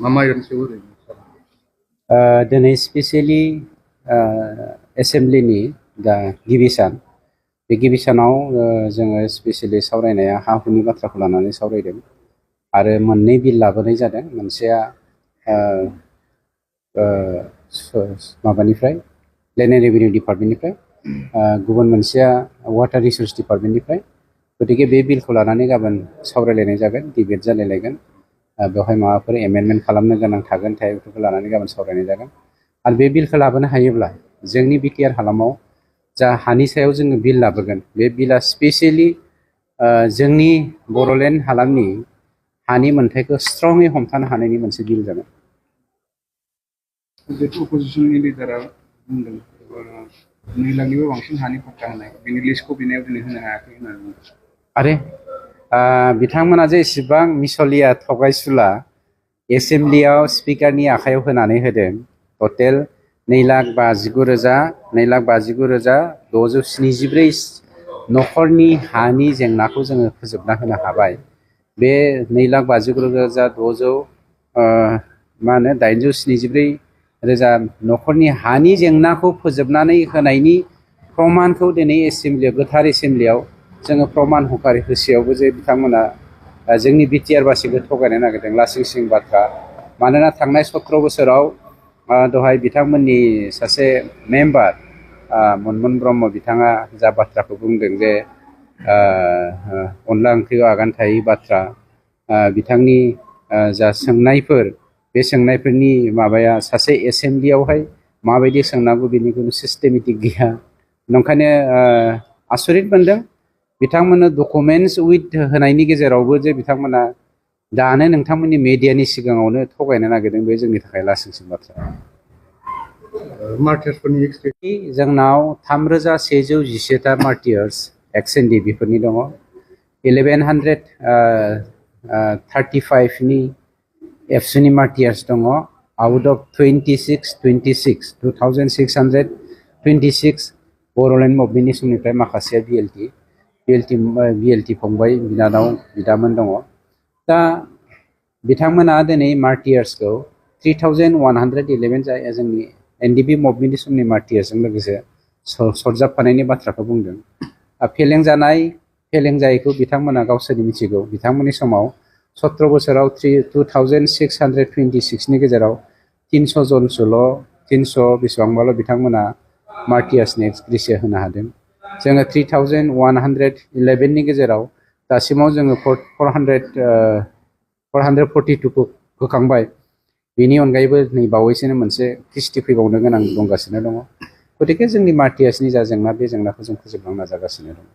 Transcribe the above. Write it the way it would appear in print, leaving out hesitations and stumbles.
मा मा आयदानि सायाव ओरैनो दिनै स्पेसियेलि एसेमब्लिनि दा गिबि सान बे गिबि सानाव जोङो स्पेसियेलि सावरायनाया हा हुनि बाथ्राखौ लानानै सावरायदों आरो मोननै बिल लाबोनाय जादों। मोनसेया माबानिफ्राय लेन्ड एन्ड रेभिनिउ डिपार्टमेन्टनिफ्राय, गुबुन मोनसेया वाटार रिसोर्स डिपार्टमेन्टनिफ्राय। गतिके बे बिलखौ लानानै गाबोन सावरायलायनाय जागोन, डिबेट जालायलायगोन। बेवहाय माबाफोर एमेन्डमेन्ट खालामनो गोनां थागोन बेफोरखौ लानानै गाबोन सावरायनाय जागोन। आरो बे बिलखौ लाबोनो हायोब्ला जोंनि बिटिआर हालामाव जा हानि सायाव जोङो बिल लाबोगोन, बे बिला स्पेसियेलि जोंनि बड'लेण्ड हालामनि हानि मोन्थायखौ स्ट्रङै हमथानो हानायनि मोनसे बिल जागोन। जिहेतु अपोजिसननि लिडारा बुंदों 2 लाखनिबो बांसिन हानि पट्टा होनाय, बेनि लिस्टखौ बिनायाव दिनै होनो हायाखै होननानै बुंदों। आरे बिथांमोना जे इसेबां मिसलिया थगायसुला एसेमब्लियाव स्पिकारनि आखायाव होनानै होदों, टटेल 2,59,674 न'खरनि हानि जेंनाखौ जोङो फोजोबना होनो हाबाय। बे 2,59,874 न'खरनि हानि जेंनाखौ फोजोबनानै होनायनि प्रमानखौ दिनै एसेमब्लियाव, गोथार एसेमब्लियाव जोङो प्रमान होसेयावबो जे बिथांमोना जोंनि बिटिआर बासिखौ थगायनो नागिरदों, लासिं सिं बाथ्रा। मानोना थांनाय 17 बोसोराव दहाय बिथांमोननि सासे मेम्बार मनमोन ब्रह्म बिथाङा जा बाथ्राखौ बुंदों जे अनला ओंख्रियाव आगान थायै बाथ्रा, बिथांनि जा सोंनायफोर, बे सोंनायफोरनि माबाया सासे एसेमब्लियावहाय माबायदि सोंनांगौ बेनि खुनु सिस्टेमेटिक गैया। नंखायनो आसरित मोनदों बिथांमोननो डकुमेन्टस उइथ होनायनि गेजेरावबो जे बिथांमोना दानो नोंथांमोननि मेडियानि सिगाङावनो थगायनो नागिरदों। बे जोंनि थाखाय लासिंसिं बाथ्रा। मार्टियार्सफोरनि जोंनाव 3,111टा मार्टियार्स एक्स एन डि बेफोरनि दङ। 1135नि एबसुनि मार्टियार्स दङ। आउट अफ 2626 बड'लेण्ड मुभमेन्टनि समनिफ्राय माखासेया बिएलटि फंबाय बिदामोन दङ। दा बिथांमोना दिनै मार्टियार्सखौ 3,111 जाय जोंनि एनडिपि मुभमेन्टनि समनि मार्टियार्सजों लोगोसे सरजाबफानायनि बाथ्राखौ बुंदों। फेलें जायैखौ बिथांमोना गावसोरनि मिथिगौ। बिथांमोननि समाव 17 बोसोराव 2,626नि गेजेराव 300 जनसोल' 300 बेसेबांबाल' बिथांमोना मार्टियार्सनि एक्सग्रेसिया होनो हादों। जोङो 3,111नि गेजेराव दासिमाव जोङो 442खौ होखांबाय। बेनि अनगायैबो नै बावैसोनो मोनसे क्रिस्टि फैबावनो गोनां दंगासिनो दङ। गतिके जोंनि मार्टियार्सनि जा जेंना, बे जेंनाखौ जों फोजोबलांनो नाजागासिनो दङ।